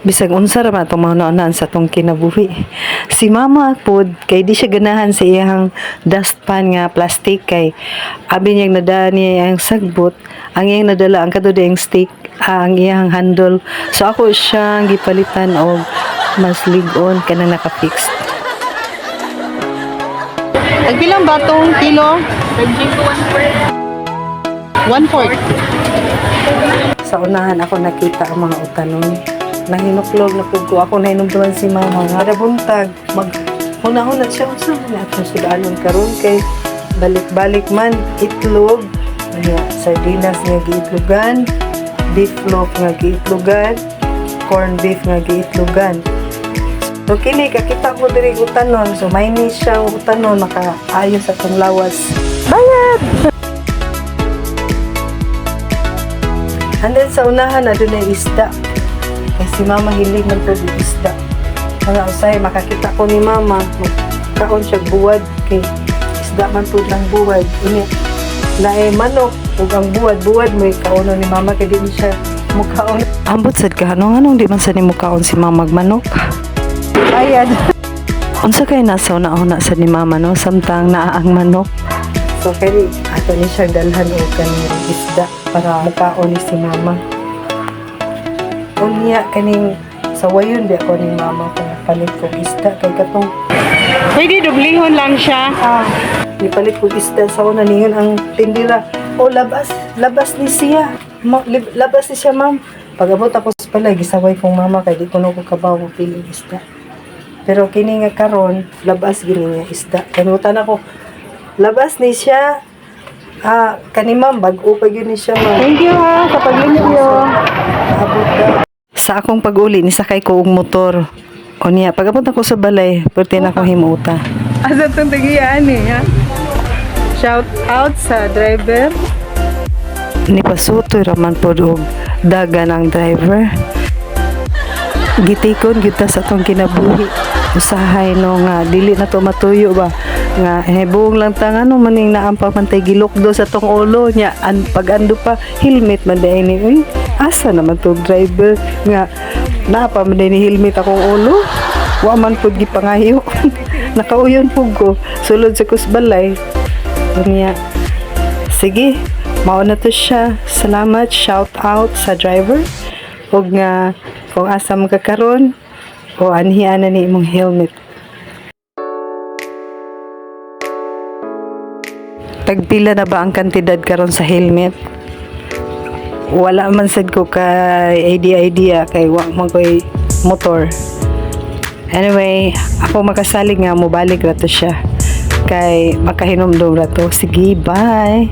Bisag unsa ra man atong mahuna-hunaan sa atong kinabuhi. Si Mama pod kay di siya ganahan sa iyang dustpan nga plastic kay abi niyang nadala niya ang sagbot, ang iyang nadala ang kato diyang stick, ang iyang handle. So ako siyang gipalitan og mas lig-on kanang naka-fixed. Tagpilang batong kilo? One fourth. Sa unahan ako nakita ang mga utanon. Nahinuklog na pud ko. Ako nahinumduman si Mama nga buntag mag huna-huna siya unsa man atong sudanon karon kay balik-balik man itlog nga sardinas nga giitlogan, beef loaf nga giitlogan, corn beef nga giitlogan. So kini kakita ko diri utanon, so may ni siya utanon, makaayo sa atong lawas. Bayad! And then sa unahan na doon ay isda. Kay si Mama hilig man po og isda. Mga usay makakita ko ni Mama, magkaon siya buwad kay isda man po lang buwad. Unya naay manok ug ang buwad, buwad mo kauno ni Mama kay di ni siya mukaon. Ambot sad ka ano nganong di man sa ni mukaon si Mama og manok? Bayad. Unsa kay nasa una-una sad ni Mama, no, samtang naa ang manok? So kay ato ni siya dalhan og kaning isda para mukaon ni si Mama. Unya kaning sawayon di ako ni Mama kung palit kog isda kay katong Pwede dublihon lang siya. Nipalit kog isda sa una, ningon ang tindira, "O labas, labas ni siya. Labas ni siya, ma'am." Pag-abot ako sa palay, gisaway kong mama kay di ko no ko kabaw og piling isda. Pero kini nga karon, labas gini nga isda. Kanutan ako, "Labas ni siya. Ah, kani ma'am, bag-o pa gyud ni siya, ma'am." Thank you ha, sa paglimpyo. Abot daw. Sa akong pag-uli, nisakay ko og motor. O niya, pag-abot ako sa balay, pwede na akong himuta. Asa itong tagiyaan eh, ha? Shout out sa driver. Nipasutoy raman pod og dagan ang driver. Gitikon gyud ta sa atong kinabuhi. Usahay no nga dili na to matuyo ba nga buong lang ta, ngano maning naampa man tay gilukdo sa tong ulo nya an pag-ando pa helmet man diay ni. Uy, asa naman to driver nga naa pa man diay ni helmet akong ulo? Wa man pud gipangayo. Nakauyon pud ko sulod sa kusbalay. Unya sige, mao na to siya. Salamat, shout out sa driver. Ug nga kung asa mo ka karon o anhian na ni imong helmet. Tagpila na ba ang kantidad karon sa helmet? Wala man sad ko kay idea idea kay wa man koy motor. Anyway, ako makasalig nga mobalik ra to siya. Kay makahinumdum ra to. Sige, bye.